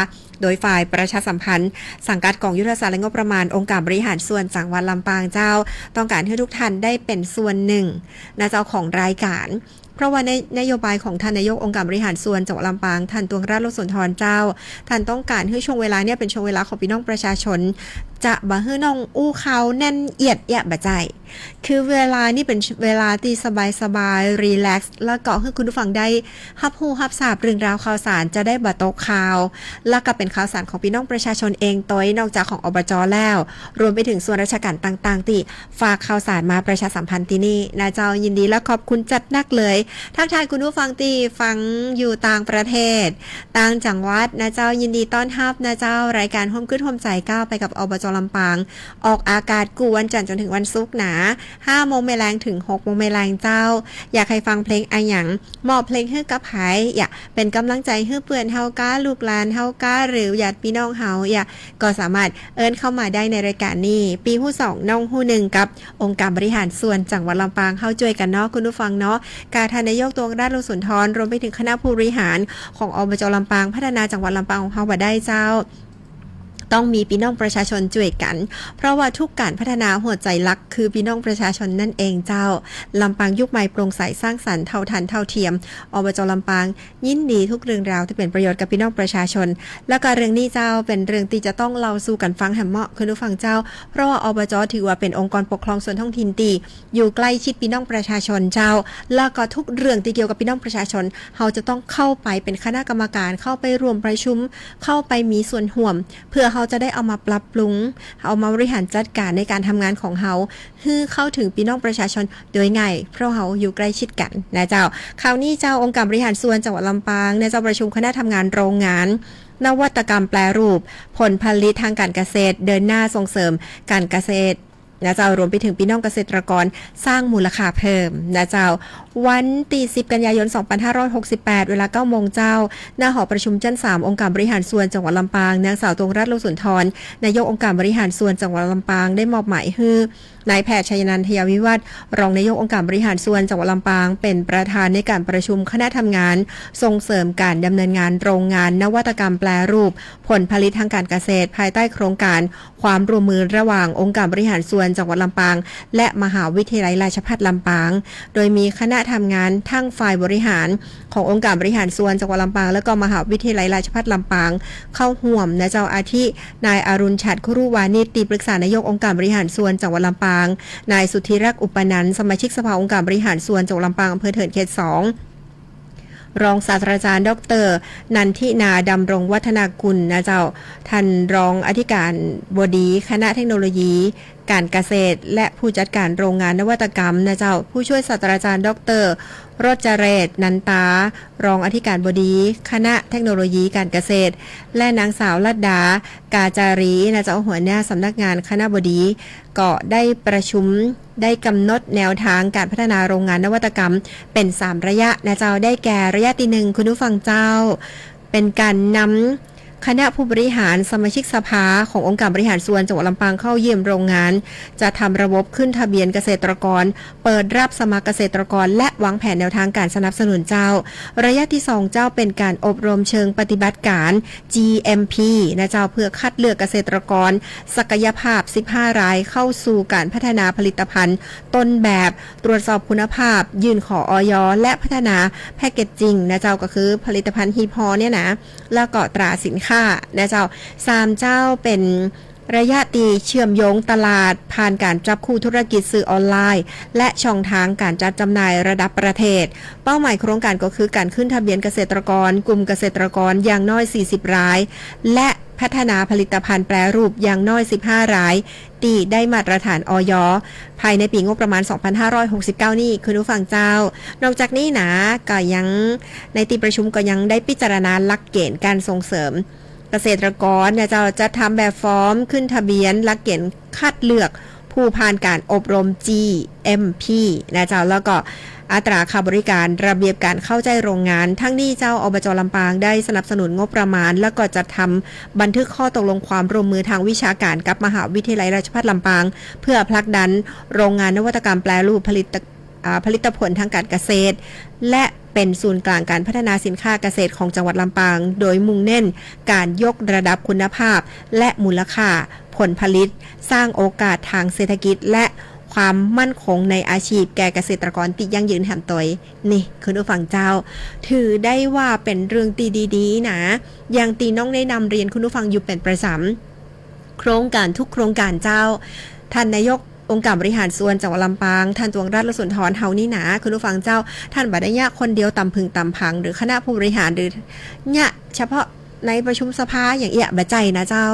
โดยฝ่ายประชาสัมพันธ์ สังกัดกองยุทธศาสตร์และงบประมาณ องค์การบริหารส่วนจังหวัดลำปางเจ้า ต้องการหื้อทุกท่านได้เป๋นส่วนนึ่งนะเจ้า ของรายก๋าน เพราะว่าในนโยบายของท่านนายกองค์การบริหารส่วนจังหวัดลำปาง ท่านตวงราช โลชสุนทรเจ้า ท่านต้องการหื้อช่วงเวลาเนี่ยเป๋นช่วงเวลาของปี้น้องประชาชน จะบ่หื้อน้องอู้ข่าวแน่นเอียดเยียะบ่ใจ้ คือเวลานี้เป๋นเวลาตี้สบายๆ รีแล็กซ์ แล้วก็หื้อคุณผู้ฟังได้ฮับฮู้ฮับทราบเรื่องราวข่าวสาร จะได้บ่ตกข่าว แล้วก็เป๋นข่าวสารของปี้น้องประชาชนเองตวย นอกจากของ อบจ แล้ว รวมไปถึงส่วนราชก๋านต่างๆ ตี้ฝากข่าวสารมาประชาสัมพันธ์ตี้นี่นะเจ้า ยินดีและขอบคุณจานักเลย ทักทายคุณผู้ฟังตี้ฟังอยู่ต่างประเทศ ต่างจังหวัดนะเจ้า ยินดีต้อนฮับนะเจ้า รายก๋านฮ่วมกึ๊ดฮ่วมใจ๋ก้าวไปกับ อบจ ลำปาง ออกอากาศกู้วันจันทร์จ๋นถึงวันศุกร์นะ ห้าโมงแม่แลงถึงหกโมงแม่แลงเจ้า อยากหื้อฟังเพลงอะหยัง มอบเพลงหื้อกับใผ อยากเป๋นก๋ำลังใจ๋หื้อเปื้อนเฮาก้า ลูกหลานเฮาก้า หรือญาติปี้น้องเฮา อยาก ก็สามารถเอิ้นเข้ามาได้ในรายก๋านนี้ ปี้ฮู้สองน้องฮู้นึ่ง กับองค์การบริหารส่วนจังหวัดลำปาง เฮาจ้วยกั๋นเนาะคุณผู้ฟังเนาะ ก้าท่านนายกตวงราช โลชสุนทร รวมไปถึงคณะผู้บริหารของ อบจ ลำปาง พัฒนาจังหวัดลำปางของเฮาบ่ได้เจ้า ต้องมีปี้น้องประชาชนจ้วยกั๋น เพราะว่าทุกก๋านพัฒนาหัวใจ๋หลักคือปี้น้องประชาชนนั่นเองเจ้า ลำปางยุคใหม่โปร่งใสสร้างสรรค์เท่าทันเท่าเทียม อบจ ลำปาง ยินดีทุกเรื่องราวตี้เป๋นประโยชน์กับปี้น้องประชาชน แล้วก็เรื่องนี้เจ้าเป๋นเรื่องตี้จะต้องเล่าสู่กั๋นฟังแหมเนาะคุณผู้ฟังเจ้า เพราะว่า อบจ ถือว่าเป๋นองค์กรปกครองส่วนท้องถิ่นตี้อยู่ใก้ชิดปี้น้องประชาชนเจ้า แล้วก็ทุกเรื่องตี้เกี่ยวกับปี้น้องประชาชน เฮาจะต้องเข้าไปเป๋นคณะกรรมก๋าน เข้าไปร่วมประชุม เข้าไปมีส่วนฮ่วม เพื่อเฮาจะได้เอามาปรับปรุง เอามาบริหารจัดก๋านในก๋านทำงานของเฮา หื้อเข้าถึงปี้น้องประชาชนโดยง่าย เพราะเฮาอยู่ใก้ชิดกั๋นนะเจ้า คราวนี้เจ้า องค์การบริหารส่วนจังหวัดลำปางเนี่ยเจ้า ประชุมคณะทำงานโรงงานนวัตกรรมแปรรูปผลผลิตทางก๋านเกษตร เดินหน้าส่งเสริมก๋านเกษตรนะเจ้า รวมไปถึงปี้น้องเกษตรกรสร้างมูลค่าเพิ่มนะเจ้า วันตี้สิบกันยายนสองปันห้าร้อยหกสิบแปด เวลาเก้าโมงเจ้า ณ หอประชุมจั้นสาม องค์การบริหารส่วนจังหวัดลำปาง นางสาวตวงราช โลชสุนทร นายกองค์การบริหารส่วนจังหวัดลำปาง ได้มอบหมายหื้อ นายแพทย์ชัยนันท์ ไทยวิวัฒน์ รองนายกองค์การบริหารส่วนจังหวัดลำปาง เป๋นประธานในก๋านประชุมคณะทำงานส่งเสริมก๋านดำเนินงานโรงงานนวัตกรรมแปรรูปผลผลิตทางก๋านเกษตร ภายใต้องโครงก๋านความร่วมมือระหว่างองค์การบริหารส่วนจังหวัดลำปาง และมหาวิทยาลัยราชภัฏลำปาง โดยมีคณะทำงานทั้งฝ่ายบริหารขององค์การบริหารส่วนจังหวัดลำปาง แล้วก็มหาวิทยาลัยราชภัฏลำปาง เข้าฮ่วมนะเจ้า อาทิ นายอรุณฉัตร คุรุวานิช ตี้ปรึกษานายกองค์การบริหารส่วนจังหวัดลำปาง นายสุทธิรักษ์ อุปนันท์ สมาชิกสภาองค์การบริหารส่วนจังหวัดลำปาง อำเภอเถินเขตสอง รองศาสตราจารย์ ดอกเตอร์ นันทินา ดำรงวัฒนากุลนะเจ้า ท่านรองอธิการบดีคณะเทคโนโลยีก๋านเกษตร และผู้จัดก๋านโรงงานนวัตกรรมนะเจ้า ผู้ช่วยศาสตราจารย์ ดอกเตอร์ รจเรศ นันตา รองอธิการบดีคณะเทคโนโลยีก๋านเกษตร และนางสาวลัดดา กาจารีนะเจ้า หัวหน้าสำนักงานคณบดี ก็ได้ประชุม ได้กำหนดแนวทางก๋านพัฒนาโรงงานนวัตกรรมเป๋นสามระยะนะเจ้า ได้แก่ระยะตี้หนึ่ง คุณผู้ฟังเจ้า เป๋นก๋านนำ คณะผู้บริหาร สมาชิกสภาขององค์การบริหารส่วนจังหวัดลำปางเข้าเยี่ยมโรงงาน จัดทำระบบขึ้นทะเบียนเกษตรกร เปิดรับสมัครเกษตรกร และวางแผนแนวทางการสนับสนุนเจ้า ระยะที่สองเจ้าเป็นการอบรมเชิงปฏิบัติการ จี เอ็ม พี นะเจ้า เพื่อคัดเลือกเกษตรกร ศักยภาพ สิบห้า ราย เข้าสู่การพัฒนาผลิตภัณฑ์ต้นแบบ ตรวจสอบคุณภาพ ยื่นขอ อย และพัฒนาแพ็กเกจจิง นะเจ้า ก็คือผลิตภัณฑ์หีบห่อเนี่ยนะ แล้วก็ตราสินค้า นะเจ้า สามเจ้าเป็นระยะตี้เชื่อมโยงตลาด ผ่านการจับคู่ธุรกิจสื่อออนไลน์ และช่องทางการจัดจำหน่ายระดับประเทศ เป้าหมายโครงการก็คือการขึ้นทะเบียนเกษตรกร กลุ่มเกษตรกรอย่างน้อย สี่สิบ ราย และพัฒนาผลิตภัณฑ์แปรรูปอย่างน้อย สิบห้า ราย ตี้ได้มาตรฐาน อย ภายในปีงบประมาณ สองพันห้าร้อยหกสิบเก้า นี้ คุณผู้ฟังเจ้า นอกจากนี้นะ ก็ยัง ในตี้ประชุมก็ยังได้พิจารณาหลักเกณฑ์การส่งเสริมเกษตรกร นะเจ้า จัดทำแบบฟอร์มขึ้นทะเบียน หลักเกณฑ์คัดเลือกผู้ผ่านการอบรม จี เอ็ม พี นะเจ้า แล้วก็อัตราค่าบริการ ระเบียบการเข้าใจ๊โรงงาน ทั้งนี้เจ้า อบจ ลำปางได้สนับสนุนงบประมาณ แล้วก็จัดทำบันทึกข้อตกลงความร่วมมือทางวิชาการกับมหาวิทยาลัยราชภัฏลำปาง เพื่อผลักดันโรงงานนวัตกรรมแปรรูปผลิต อ่า ผลิตผลทางการเกษตร และเป็นศูนย์กลางการพัฒนาสินค้าเกษตรของจังหวัดลำปาง โดยมุ่งเน้นการยกระดับคุณภาพ และมูลค่าผลผลิต สร้างโอกาสทางเศรษฐกิจ และความมั่นคงในอาชีพแก่เกษตรกรตี้ยั่งยืนแหมตวย นี่ คุณผู้ฟังเจ้า ถือได้ว่าเป็นเรื่องตี้ดีๆ นะ อย่างตี้น้องได้นำเรียนคุณผู้ฟังอยู่เป็นประจำ โครงการทุกโครงการเจ้า ท่านนายกองค์การบริหารส่วนจังหวัดลำปาง ท่านตวงรัตน์ โลสุนทร เฮานี่นา คุณผู้ฟังเจ้า ท่านบ่ได้เยียะคนเดียวต๋ำผึ่งต๋ำผาง หรือคณะผู้บริหาร หรือเยียะเฉพาะในประชุมสภาอย่างเอี้ย บ่ใจ้นะเจ้า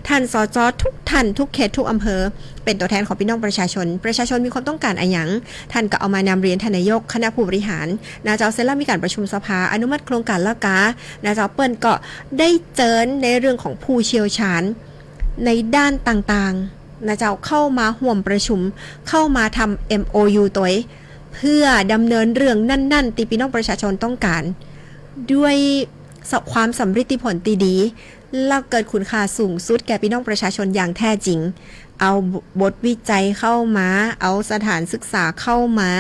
ท่าน สจ ทุกท่าน ทุกเขต ทุกอำเภอ เป็นตั๋วแทนของปี้น้องประชาชน ประชาชนมีความต้องการอะหยัง ท่านก็เอามานำเรียนท่านนายก คณะผู้บริหาร นะเจ้า เสร็จแล้วมีการประชุมสภา อนุมัติโครงการแล้วกา นะเจ้า เปิ้นก็ได้เจิญในเรื่องของผู้เชี่ยวชาญ ในด้านต่างๆ นะเจ้า เข้ามาฮ่วมประชุม เข้ามาทำ เอ็ม โอ ยู ตวย เพื่อดำเนินเรื่องนั้นๆ ตี้ปี้น้องประชาชนต้องการ ด้วยความสำริดผลตี้ดี แล้วเกิดคุณค่าสูงสุดแก่ปี้น้องประชาชนอย่างแท้จริง เอาบทวิจัยเข้ามา เอาสถานศึกษาเข้ามา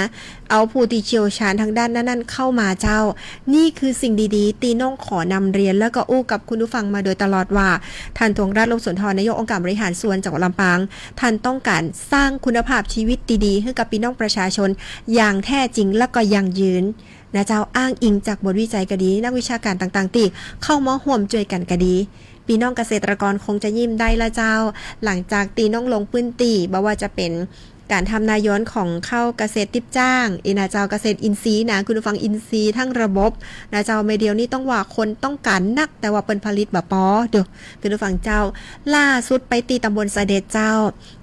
เอาผู้ตี้เชี่ยวชาญทางด้านนั้นๆ เข้ามาเจ้า นี่คือสิ่งดีๆ ตี้น้องขอนำเรียน แล้วก็อู้กับคุณผู้ฟังมาโดยตลอดว่า ท่าน ตวงรัตน์ โลสุนทร นายกองค์การบริหารส่วนจังหวัดลำปาง ท่านต้องการสร้างคุณภาพชีวิตตี้ดีหื้อกับปี้น้องประชาชนอย่างแท้จริง แล้วก็ยั่งยืน นะเจ้า อ้างอิงจากบทวิจัยก็ดี นักวิชาการต่างๆ ตี้เข้ามาฮ่วมจ้วยกั๋นก็ดี ปี้น้องเกษตรกรคงจะยิ้มได้ละเจ้า หลังจากตี้น้องลงพื้นตี้ บ่ว่าจะเป็นการทำนายนของข้าวเกษตรติดจ้าง อี้นะเจ้า เกษตรอินทรีย์นะ คุณผู้ฟัง อินทรีย์ทั้งระบบ นะเจ้า แม่เดี๋ยวนี้ต้องว่าคนต้องการนัก แต่ว่าเปิ้นผลิตบ่ปอ เดี๋ยว คุณผู้ฟังเจ้า ล่าสุดไปตี้ตำบลเสด็จเจ้า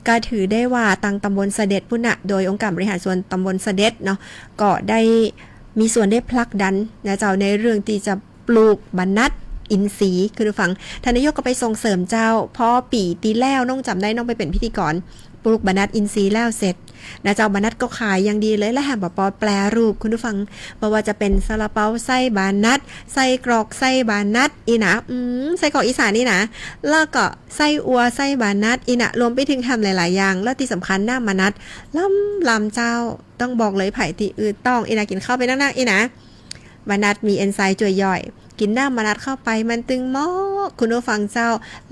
ก็ถือได้ว่าตังตำบลเสด็จปุ้นน่ะ โดยองค์การบริหารส่วนตำบลเสด็จเนาะ ก็ได้มีส่วนได้ผลักดันนะเจ้า ในเรื่องตี้จะปลูกบะหนัดอินทรีย์ คุณผู้ฟัง ท่านนายกก็ไปส่งเสริมเจ้า พอปี๋ตี้แล้วน้องจ๋ำได้น้องไปเป๋นพิธีกร ปลูกบะหนัดอินทรีย์แล้วเสร็จนะเจ้า บะหนัดก็ขายอย่างดีเลย และแหมบ่ปอแปรรูป คุณผู้ฟัง บ่ว่าจะเป็นซาลาเปาไส้บะหนัด ไส้กรอกไส้บะหนัด อี้นะ อืม ไส้กรอกอีสานนี่นะ แล้วก็ไส้อั่วไส้บะหนัด อี้นะ รวมไปถึงแหมหลายๆ อย่าง แล้วตี้สำคัญน้ำบะหนัด ล้ำๆ เจ้า ต้องบอกเลย ใผตี้อืดต้อง อี้นะ กิ๋นข้าวไปนักๆ อี้นะ บะหนัดมีเอนไซม์จ้วยย่อย กิ๋นน้ำบะหนัดเข้าไปมันตึงเหมาะ คุณผู้ฟังเจ้า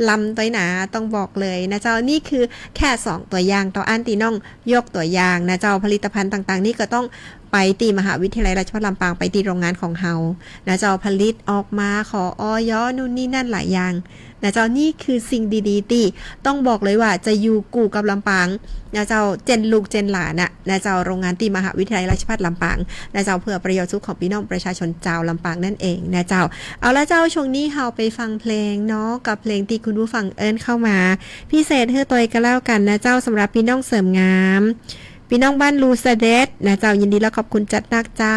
ล้ำตวยหนา ต้องบอกเลยนะเจ้า นี่คือแค่สองตั๋วอย่างเต้าอั้นตี้น้องยกตั๋วอย่างนะเจ้า ผลิตภัณฑ์ต่างๆ นี่ก็ต้องไปตี้มหาวิทยาลัยราชภัฏลำปาง ไปตี้โรงงานของเฮานะเจ้า ผลิตออกมาขอ อย นู่นนี่นั่นหลายอย่าง นะเจ้า นี่คือสิ่งดีๆ ตี้ต้องบอกเลยว่าจะอยู่กู้กับลำปางนะเจ้า เจ่นลูกเจ่นหลานน่ะนะเจ้า โรงงานตี้มหาวิทยาลัยราชภัฏลำปางนะเจ้า เพื่อประโยชน์สุขของปี้น้องประชาชนจาวลำปางนั่นเองนะเจ้า เอาละเจ้า ช่วงนี้เฮาไปฟังเพลงเนาะ กับเพลงตี้คุณผู้ฟังเอิ้นเข้ามา พิเศษหื้อตวยก็แล้วกั๋นนะเจ้า สำหรับปี้น้องเสริมงาม ปี้น้องบ้านลูเสด็จนะเจ้า ยินดีและขอบคุณจัดนักเจ้า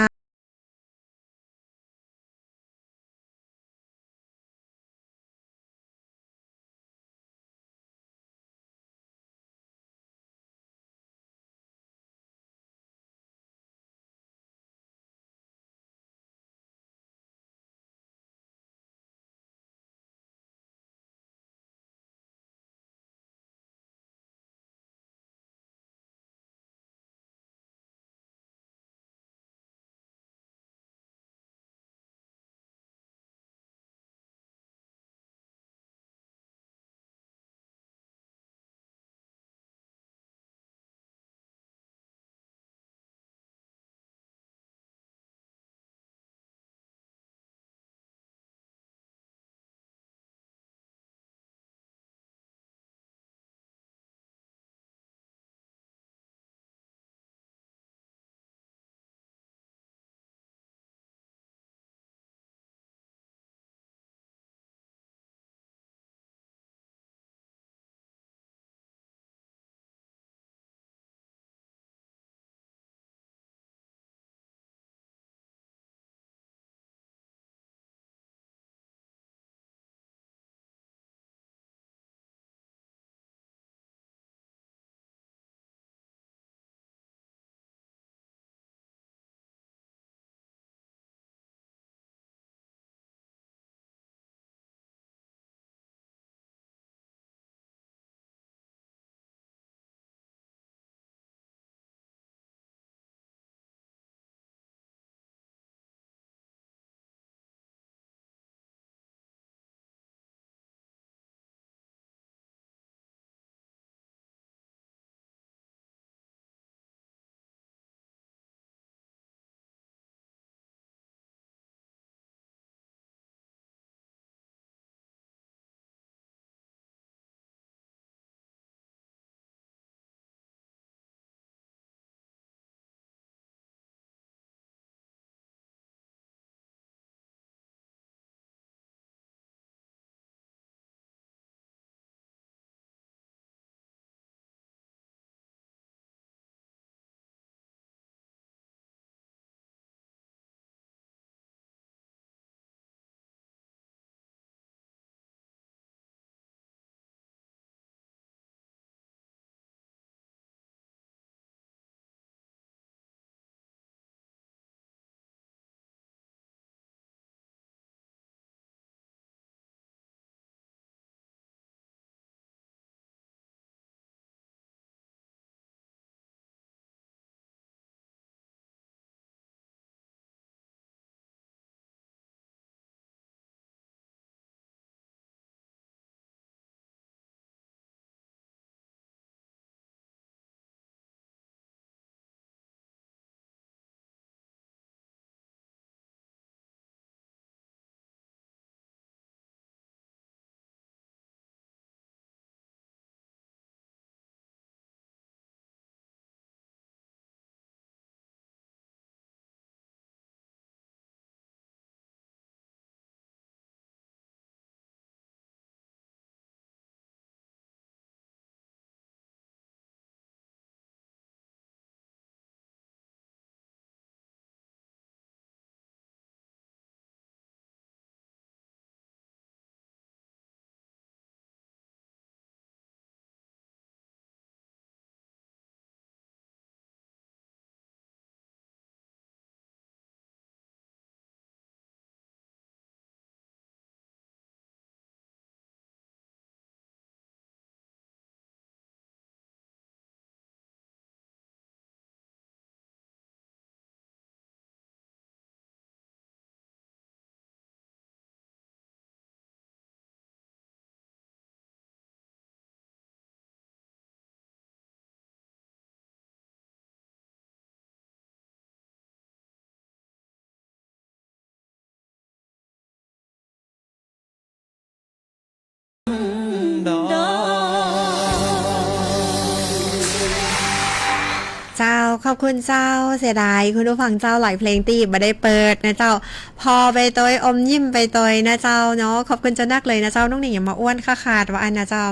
ขอบคุณเจ้า เสียดายคุณผู้ฟังเจ้า หลายเพลงตี้บ่ได้เปิดนะเจ้า ผ่อไปตวย อมยิ้มไปตวยนะเจ้าเนาะ ขอบคุณเจ้านักเลยนะเจ้า น้องหนิงอย่ามาอ้วนข้าขาดว่าอั้นนะเจ้า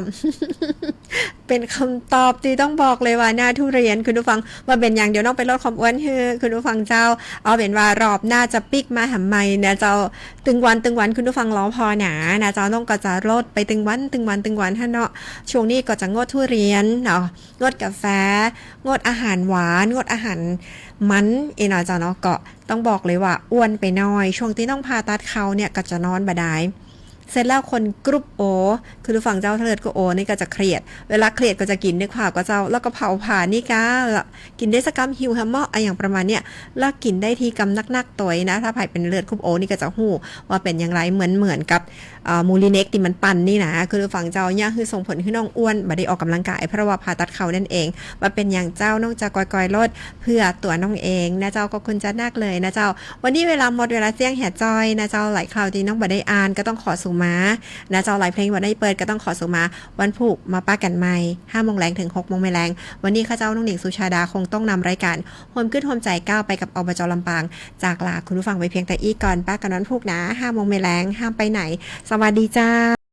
เป๋นกำตอบตี้ต้องบอกเลยว่าหน้าทุเรียน คุณผู้ฟัง บ่เป๋นหยัง เดี๋ยวน้องไปลดความอ้วนหื้อคุณผู้ฟังเจ้า เอาเป๋นว่ารอบหน้าจะปิ๊กมาแหมใหม่นะเจ้า ตึงวันตึงวันคุณผู้ฟังรอผ่อหนานะเจ้า น้องก็จะลดไปตึงวันตึงวันตึงวันหั้นเนาะ ช่วงนี้ก็จะงดทุเรียนเนาะ งดกาแฟ งดอาหารหวาน งดอาหารมัน เอเนาะเจ้าเนาะ ก็ต้องบอกเลยว่าอ้วนไปหน้อย ช่วงตี้น้องผ่าตัดเข่าเนี่ยก็จะนอนบ่ได้ เสร็จแล้วคนกรุ๊ปโอ คุณผู้ฟังเจ้า ถ้าเลือดกรุ๊ปโอนี่ก็จะเครียด เวลาเครียดก็จะกิ๋นด้วยความก็เจ้า แล้วก็เผาผลาญนี่ก้า กิ๋นได้สักกำหิวแหมเมาะอะอย่างประมาณเนี่ย แล้วกิ๋นได้ทีกำนักๆ ตวยนะ ถ้าใผเป๋นเลือดกรุ๊ปโอนี่ก็จะฮู้ว่าเป๋นอย่างไร เหมือนเหมือนกับ เอ่อ มูลิเน็กตี้มันปั่นนี่นะ คุณผู้ฟังเจ้า เนี่ยหื้อส่งผลหื้อน้องอ้วน บ่ได้ออกกำลังกาย เพราะว่าผ่าตัดเข่านั่นเอง บ่เป๋นหยังเจ้า น้องจะกอยๆ ลด เพื่อตั๋วน้องเองนะเจ้า ขอบคุณเจ้านักเลยนะเจ้า วันนี้เวลาหมด เวลาเสี้ยงแหจ้อยนะเจ้า หลายคราวตี้น้องบ่ได้อ่านก็ต้องขอสูมานะเจ้า หลายเพลงบ่ได้เปิดก็ต้องขอสูมา วันพูกมาปะกั๋นใหม่ ห้าโมงแลงเถิงหกโมงแลง วันนี้ข้าเจ้าน้องหนิงสุชาดาคงต้องนำรายการ ฮวมกึ๊ดฮวมใจ๋ก้าวไปกับ อบจ.ลำปาง จากลาคุณผู้ฟังไปเพียงแต่อี้ก่อน ปะกั๋นวันพูกนะ ห้าโมงแลง ห้ามไปไหน สวัสดีเจ้า